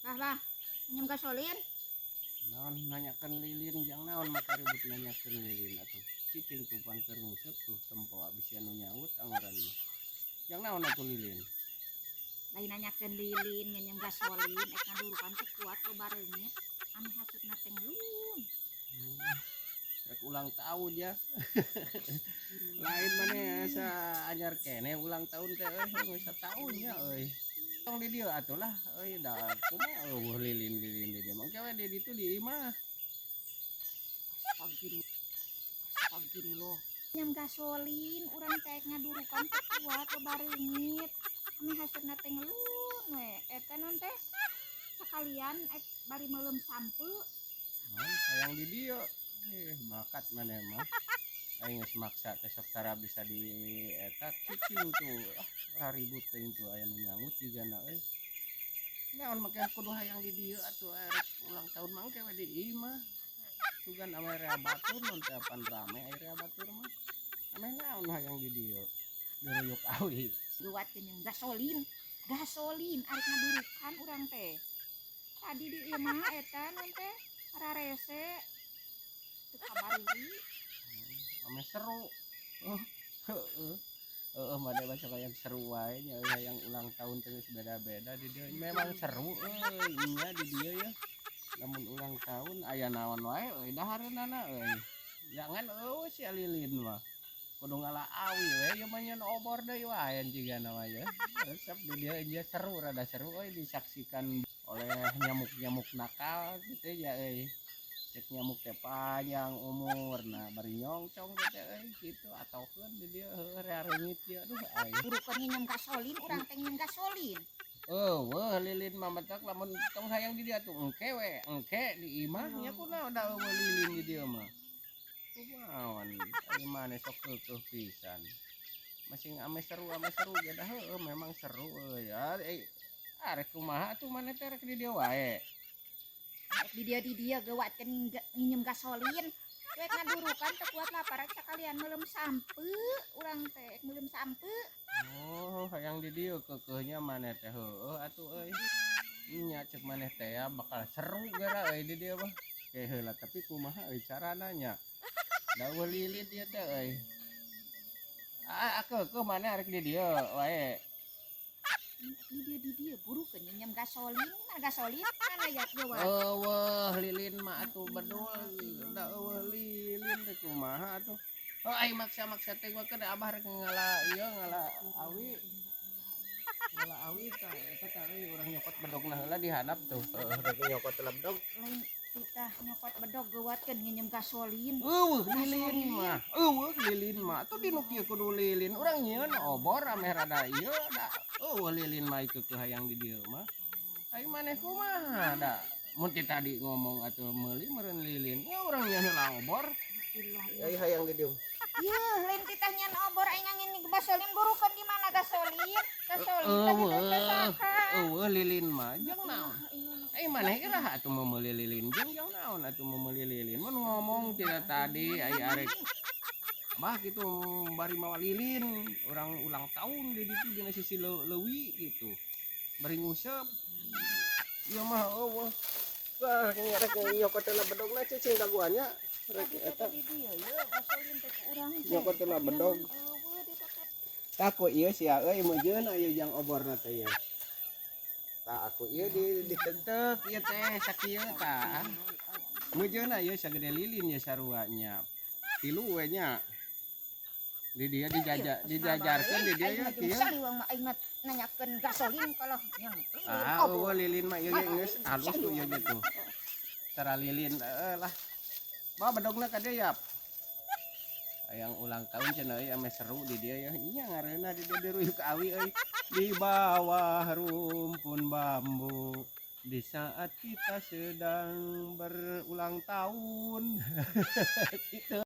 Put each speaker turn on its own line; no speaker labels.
Bah, bah, minjem gasolin.
Naon nanyakeun lilin, jang naon maka ribut nanyakeun lilin atuh? Cicing tuh, pan keur nguseup tuh, tempo abis anu nyaut angguran mah. Jang naon atuh lilin?
Lain nanyakeun lilin, nginjem gasolin, ek ngadurukan teu kuat loba reungit. Ameh hasutna teh ngelun.
Rek ulang tahun ya? Lain maneh asa anyar keneh ulang tahun teh euy, geus sataun nya euy. Tong di dieu atuh lah euy, da kumaha euweuh lilin-lilin di dieu mah, engke we di ditu di imah.
Astagfirullah. Astagfirullah. Nginjem gasolin, urang teh ek ngadurukan teu kuat loba reungit. Ameh hasutna teh ngelun we. Eta naon teh? Sakalian ek bari meuleum sampeu.
Naon hayang di dieu? Eh, bakat maneh mah. Aing geus maksa teh sok tara bisa di eta, cicing tuh. Ah, raribut teh tuh, aya nu nyaut jigana euy. Naon make kudu hayang di dieu atuh? Rek ulang tahun mah engke we di imah. Sugan ameh rea batur non teh, apan rame aya rea batur mah. Ameh naon hayang di dieu? Diruyuk awi.
Geuwat nginjem gasolin. Gasolin arek ngadurukan urang teh. Tadi di imah eta naon teh rarese teu kabariri.
Ameh seru. Oh, heeh. Heeh, maneh mah sok hayang seru wae nya euy, hayang ulang tahun teh geus beda-beda di dieu. Memang seru euy nya di dieu ya. Lamun ulang tahun aya naon wae euy dahareunana euy. Jangan euweuh sia lilin mah. Kudu ngala awi we ieu mah, nyeun obor deui wae jigana mah ya. Resep di dieu nya, seru, rada seru euy, disaksikan oleh nyamuk-nyamuk nakal gitu ya euy. Cek nyamuk teh panjang umur, nah bari nyongcong teh euy kitu atokeun di dieu, heueuh, rea reungit ieu, aduh ai.
Burukeun nginjem gasolin, urang teh nginjem gasolin.
Euweuh lilin mah, matak lamun tong hayang di dieu atuh, engke we, engke di imah nya. Kunaon, da euweuh lilin di dieu mah. Kumaha ari maneh sok keukeuh pisan. Masing ameh seru ge da heueuh, memang seru euy. Arek kumaha atuh maneh teh, rek di dieu wae?
Rek di dieu geuwatkeun nginjem gasolin. Rek ngadurukan teu kuat lapar, rek sakalian meuleum sampeu urang teh, meuleum sampeu.
Oh, hayang di dieu keukeuhnya maneh teh, heueuh atuh euy. Nya cek maneh teh ya bakal seru geura euy di dieu mah. Ke heula, tapi kumaha euy carana nya? Da euweuh lilin ieu teh euy. Ah, keukeuh maneh arek di dieu wae.
Di dieu burukeun nginjem gasolin, mana gasolin? Mana ya geuwat?
Euweuh lilin mah atuh bedul, da euweuh lilin teh kumaha atuh? Oh, ai maksa-maksa teh mah da abah rek ngala ieu, ngala awi. Ngala awi tah eta tah euy, urang nyokot bedogna heula di handap tuh. Heeh, rek nyokot heula bedog.
Lain kita nyokot bedog, geuwatkeun nginjem gasolin.
Euweuh lilin mah. Euweuh lilin mah atuh, di nu kieu kudu lilin. Urang nyieun obor ameh rada ieu, da euweuh lilin mah keukeuh hayang di dieu mah. Ai maneh kumaha, da mun ti tadi ngomong atuh meuli meureun lilin. Ya urang nyieun heula obor. Ai hayang di dieu.
Yeuh, lain titah nyeun obor, aing ngangin gasolin, burukeun di mana gasolin? Gasolin tadi teh pesaka.
Euweuh lilin mah jang naon? Ai maneh iraha atuh mau meuli lilin? Jeung jang naon atuh mau meuli lilin? Mun ngomong tidak tadi ai arek bah gitu bari mawa lilin, urang ulang tahun di ditu dina sisi leuwi gitu. Bari nguseup. Ieu mah euweuh. Wah, rek nyokot heula bedogna, cicing daguannya. Rek eta.
Di dieu ye gasolin teh ku urang teh.
Nyokot heula bedog.
Euweuh di teh.
Tah ku ieu sia euy, meujeun aya jang oborna teh ieu. Tah aku ieu di ditentek ieu teh sakieu tah. Meujeunna ieu sagede lilin ya sarua nya. Tilu we nya. Di dieu dijajarkeun di dieu ya kieu.
Saliwang mah aing mah nanyakeun gasolin kalau yang lilin
Ah,
obor.
euweuh lilin mah ieu ge geus halus tuh ieu ge tuh. Cara lilin heeh lah. Bawa bedogna ka dieu yap. Hayang ulang tahun cenah euy, ame seru di dieu ya. Nya ngareuna di dieu diruyuk awi euy. Di bawah rumpun bambu di saat kita sedang berulang tahun. Gitu.